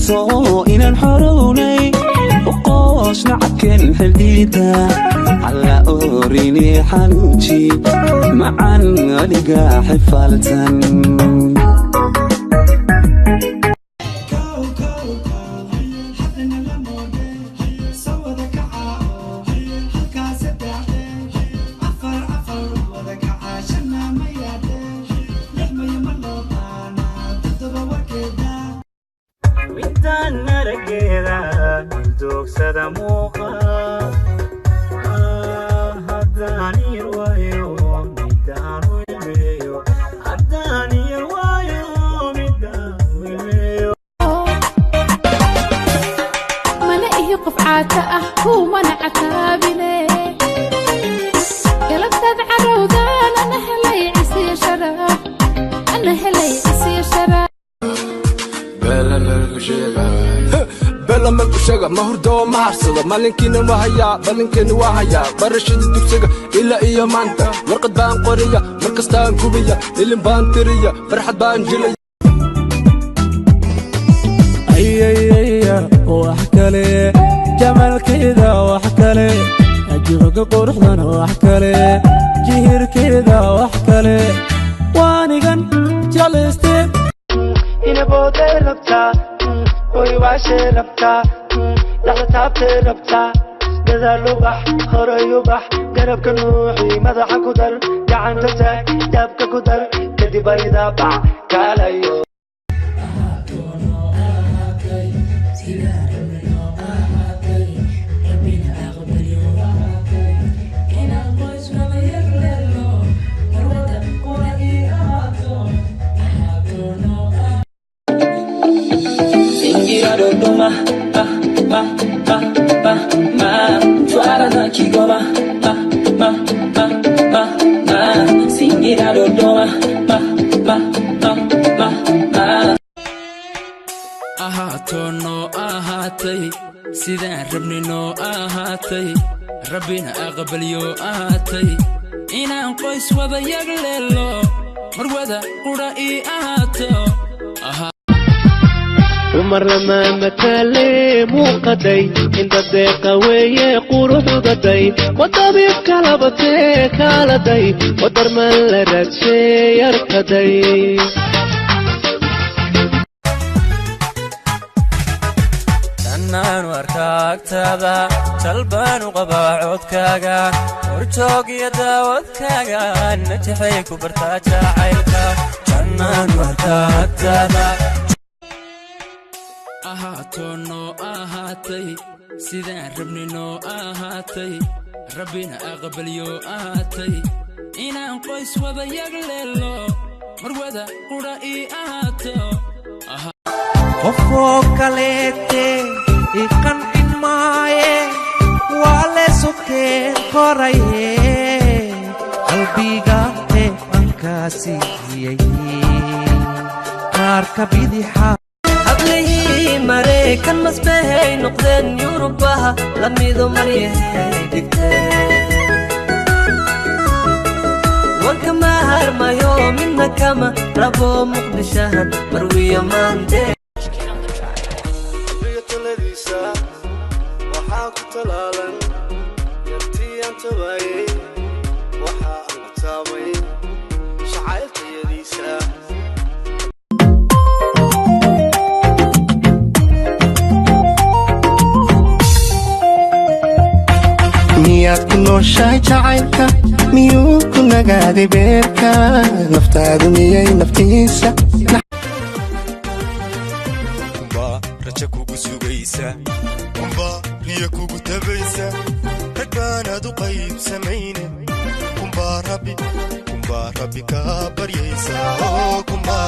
Xuso inaan xorownay, uqoosh nacabkeen xildiida alla orini xanuuji macan aliga xifaaltan. Midaan arageeda doogsada muuqa, haddaan yar waayo midaan u ilmeeyo, haddaan yar waayo midaan u ilmeeyo. Mana ihi qof caata ah, kuumana cataabine. Galabtaad carowdaan ana helay cisiyo sharaf, ana helay cisiyo sharaf. Bela meel ku sheega, ma hurdo, ma harsado, maalinkiina waa hayaa, balinkeena waa hayaa. Barashada dugsiga ilaa iyo maanta warqad baan qoriya, mar kastaan gubiya, ilin baan tiriya, farxad baan jilaya. Ayayaya, wax kale jamalkeeda, wax kale jooga, quruxdana wax kale, jihirkeeda wax kale, waanigan jeclayste. Inabooday rabtaa, hoy waashay rabtaa, dhaxda taabtay rabtaa, gadaal u bax, horay u bax, garabka nuuxi, madaxa ku dar, gacanta taag, daabka ku dar, kadib aydaa bac kaalayo. Ahaato ahaatay sidaan rabnay ahaatay, Rabbina aqbalyo inaan qoys wada yagleelno, marwada qura ii ahaato, ahaato noo. Singira Dodoma, ma, ma, ma, ma, ma, Mtwara na Kigoma, ma, ma, ma, ma, ma, Singira Dodoma, ma, ma, ma, ma, ma. Ahaato noo ahaatay sidaan rabnay noo ahaatay, Rabbina aqbalyo ahaatay inaan qoys wada yagleelno, marwada qudha ii ahaato. Dumar lama mataale, muuqaday inda deeqa weeye, quruxdaday wadabiibka labatee kaaladay, wadarman la raadsee yarkaday. Tannaanu arkaa agtaada, jalbaanu qabaa codkaaga, horjoog iyo daawadkaaga, najaxay ku bartaa jacaylka. Jannaanu arkaa agtaada. Ahaato noo ahaatay sidaan rabnay noo ahaatay, Rabbina aqbalyo ahaatay inaan qoys wada yagleelno, marwada qudha ii ahaato. Qofoo kaleete i qancin maaye, waa leesukeen koraye, qalbiga ee ankaa siiyey qaarka bidixa. Hablihii Maraykan masbahay noqdeen, Yurubaha lamido maryahay dhigteen, wanka ma harmayo, midna kama rabo, Muqdishahan marwiyo maante. Qalbiga taladiisa waxaa ku talaalan yartii aan tabaayey, waxa aan ku taabay jacayltayadiisa. Miyaad ku nooshahay jacaylka? Miyuu ku nagaaday beerka? Naftaadu miyay naftiisa? Kunbaa rajo kugu sugaysa, kunbaa riyo kugu tabaysa, rag baanaad u qaybsamayne, kunbaa Rabbi, kunbaa Rabbi kaa baryaysa oo kunbaa.